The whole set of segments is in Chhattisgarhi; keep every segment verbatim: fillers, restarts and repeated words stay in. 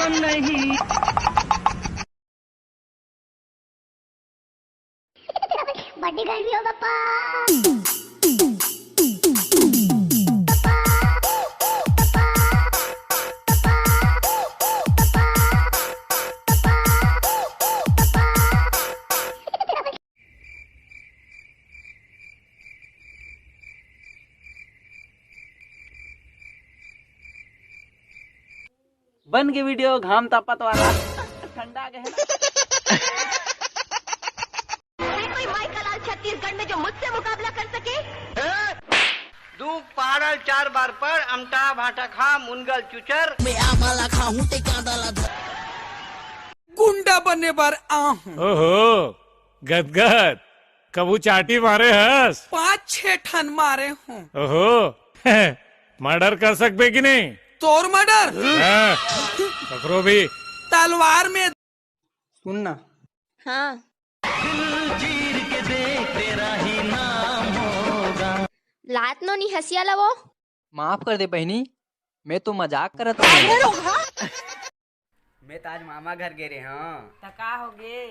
नहीं। बड़ी गर्मी हो पापा। बन के वीडियो घाम तापत वाला। ठंडा के है ना। है कोई माई का लाल छत्तीसगढ़ में जो मुझसे मुकाबला कर सके? दू पाड़ल चार बार पड़, अमटा भाटा खा, मुनगल चुचर। मैं आमाला खाहूं ते कांदाला धर गुंडा बने बर आहूं। ओहो, गदगद, कभू चाटी मारे हस? पांच छह ठन मारे हूं। ओहो, मर्डर कर सकबे कि नहीं? तोर मर्डर? हाँ, ककरो भी। तलवार में। सुन ना। हाँ। लात नो नी हसिया ला वो। माफ कर दे बहिनी, मैं तो मजाक करत रहे। मैं तो आज मामा घर गे रहे हूँ। त का हो गे?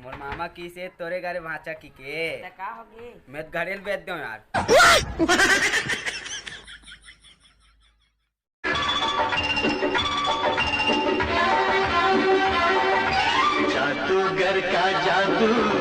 मोर मामा की से तोरे घरे भांचा की के। त का हो गे? मैं तो घड़ेल बेच दो यार। जादूगर का जादू।